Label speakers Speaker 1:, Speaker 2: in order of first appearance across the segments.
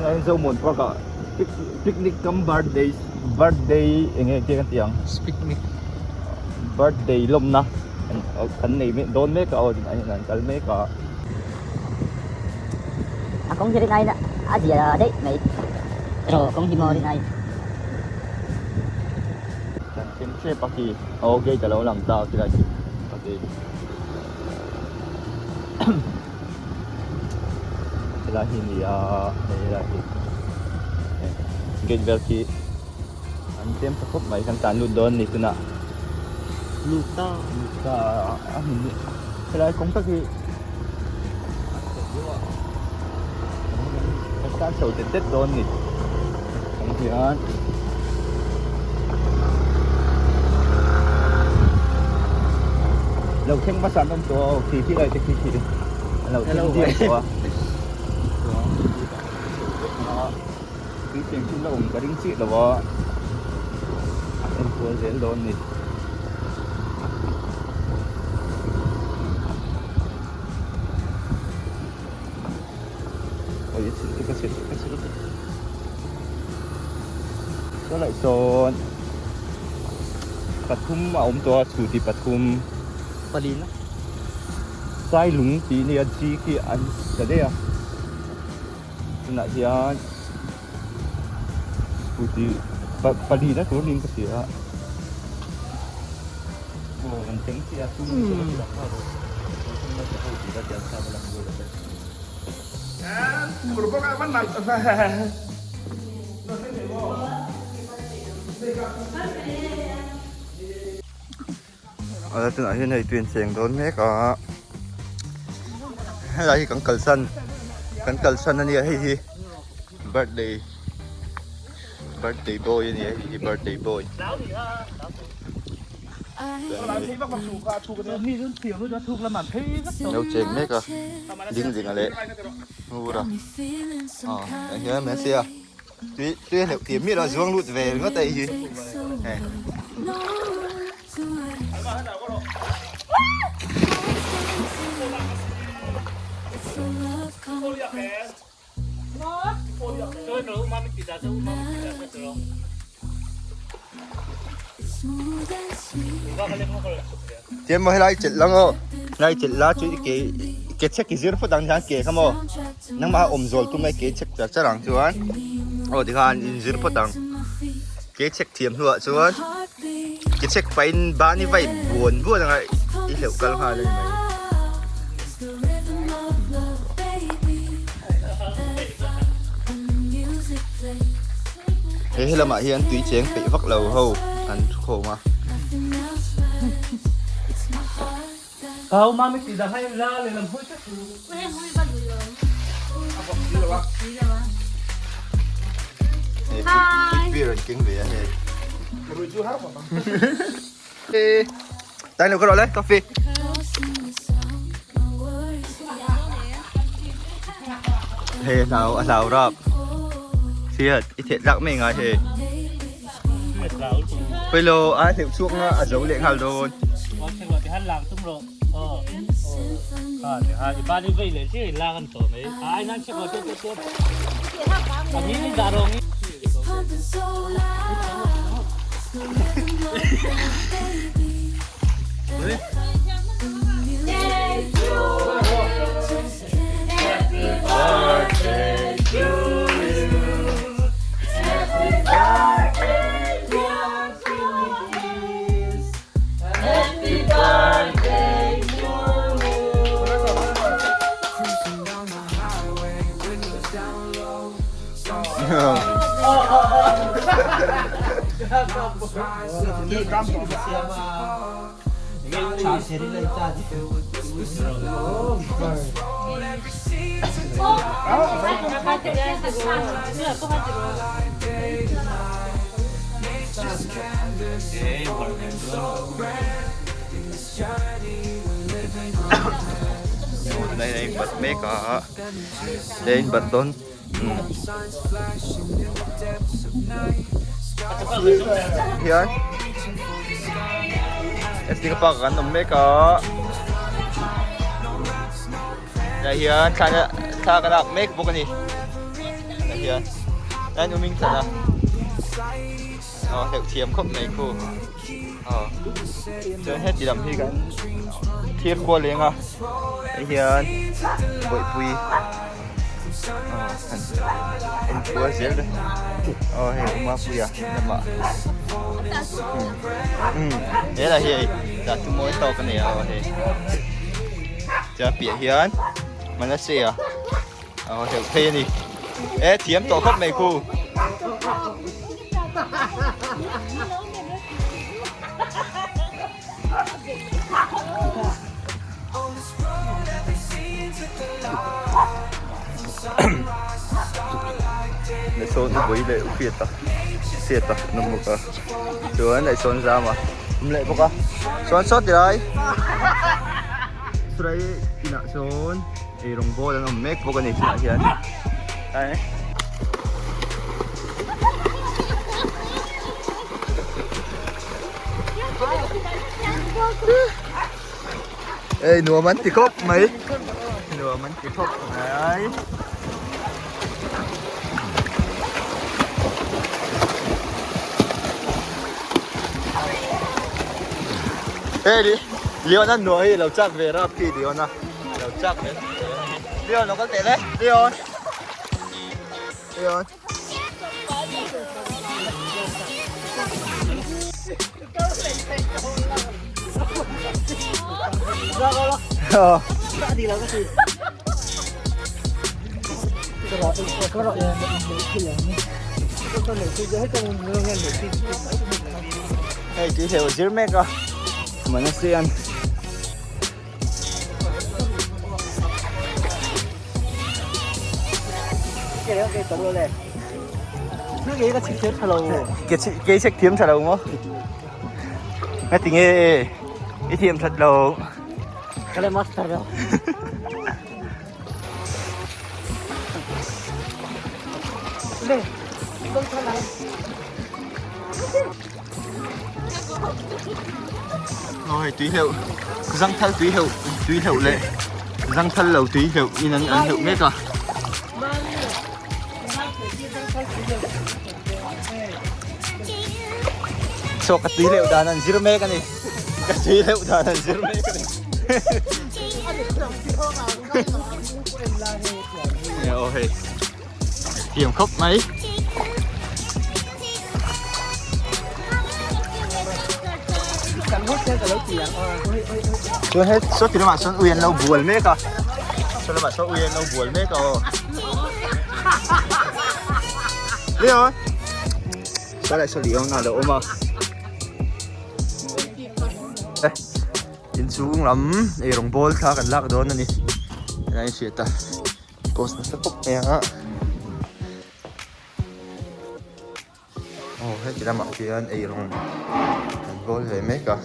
Speaker 1: Tunah hian Zomuan Park ah picnic cum birthday birthday eng nge engtin an tih ang?
Speaker 2: Picnic.
Speaker 1: Birthday lawmna kan nei mek dawn mek a aw tunah hian an kal mek a.
Speaker 3: A kawng hi rin aiin a zia daih mai rawh kawng hi maw rin aiin.
Speaker 1: Kan thleng tep a khi aw gate a lo lang ta khilai khi a ti. Helai hi ni a hei helai hi gate vel khi an tlem ta khawp mai kan tlan lut dawn a ni tunah
Speaker 2: lut ta
Speaker 1: lut ta a hmun hi helai kawng tak hi a chhe viau a kan tlan chho tet tet dawn a ni kawng hian. Lo thleng hmasa an awm tawh a aw khi khi lai te khi khi an lo thleng diam tawh a tui cheng chu la awm ka ring chiah lo a a en kual zel dawn a ni. Oi a chhilh ka chhilh ka chhilh saw laih sawn pathum a awm tawh a scooty pathum
Speaker 2: palina
Speaker 1: sailung tih nia G khi an sa daih a tunah hian scooty palina tur niin ka hria a aw an thleng chiah a A tunah hian hei tui an cheng dawn mek a helai hi kan kalsan kan kalsan ania hei hi birthday birthday boy ania hei hi birthday boy. Lo cheng mek a ding ding a leh ngur a aw tah hian mai sia tui tui a hleuh tir miah lo a zuang lut ve ringawt a hei hi hei. Tian maw helai chelh lang aw helai chelh la chu i ke ke chek i zir phawt ang hian ke kha maw nangmah a awm zawl tum a ke chek char char ang chuan aw tikhan in zir phawt ang ke chek thiam hnuah chuan ke chek pahin ban i vai buan buan anga i hleuh kal nghal a ni mai. He helamah hian tui cheng peih vak lo ho an thu khawm a. Hei beer an keng ve a hei. Tay lo ka rawh le coffee. He hlau a hlau rap. Thiat i thet lak mai ngai he. Pelo a theu chuak nga a zo leh nghal dawn. Đây đây bật mek a đây bật dawn hian SD ka park an awm mek a tah hian thla thla ka lak mek bawk a ni. hian an uming than a aw hleuh thiam khawp mai khu aw chuan heti lam hi kan thlir kual leng a hei hian bawihpui aw han en kual zel te aw hei uma puia lamah umm helai hi hei dah chu mawi tawk a ni a aw hei chuan piah hian Manasea aw hleuh phei a ni e thiam tawh khawp mai khu. Sawn u bui leh u hriat a hriat a na bawk a chuan leh sawn zam a awm leh bawk a chuan saw ti lai saw inah sawn eirawng bawl an awm mek bawk a ni tunah hian ai. Ê nuam an ti khawp mai nuam an ti khawp mai Ê đi Leon an nuam hi lo chak ve rap khi Leon a lo chak ve Leon lo kal teh le Leon Leon Hei tui hleuh a zir mek a Manasian Ke chek thiam tha lo maw? Nga ti nge i thiam that lo.
Speaker 2: Ka le master lo. Le, kong tha lai.
Speaker 1: Ôi tùy hiệu răng thal tùy hiệu tùy hiệu lệ răng thal lầu tùy hiệu in ăn ăn hiệu mết à so ka tui leuh dan an zir mek ani ka tui leuh dan an zir mek ani oh hei thiam khawp mai chuan he saw ti lamah sawn ui an lo bual mek a saw lamah sawn ui an lo bual mek a aw Leon saw lai saw Leon a lo awm a inchhung lam eirawng bawl thla kan lak dawn a ni helai a hriat a. Post nasa khawp mai a. Aw heti lamah khian eirawng an bawl ve mek a.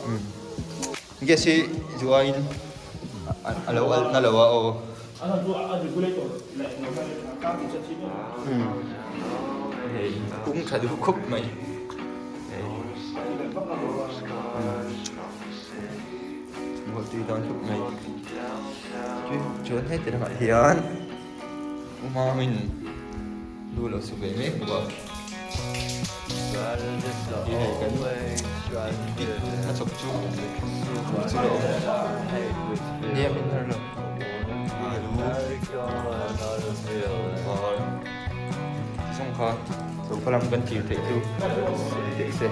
Speaker 1: Umm gas hi zuain a lo alh na lo a aw. Umm hei kung tha duh khawp mai. Bual tui dawn khawp mai chuan heti lamah hian u mangin lu lo su ve mek bawk a ti hei kan bik a chawp chu chu lo awm nia min har lo alu var ti zawng kha sofa lam kan thlir theih chu ni teh se.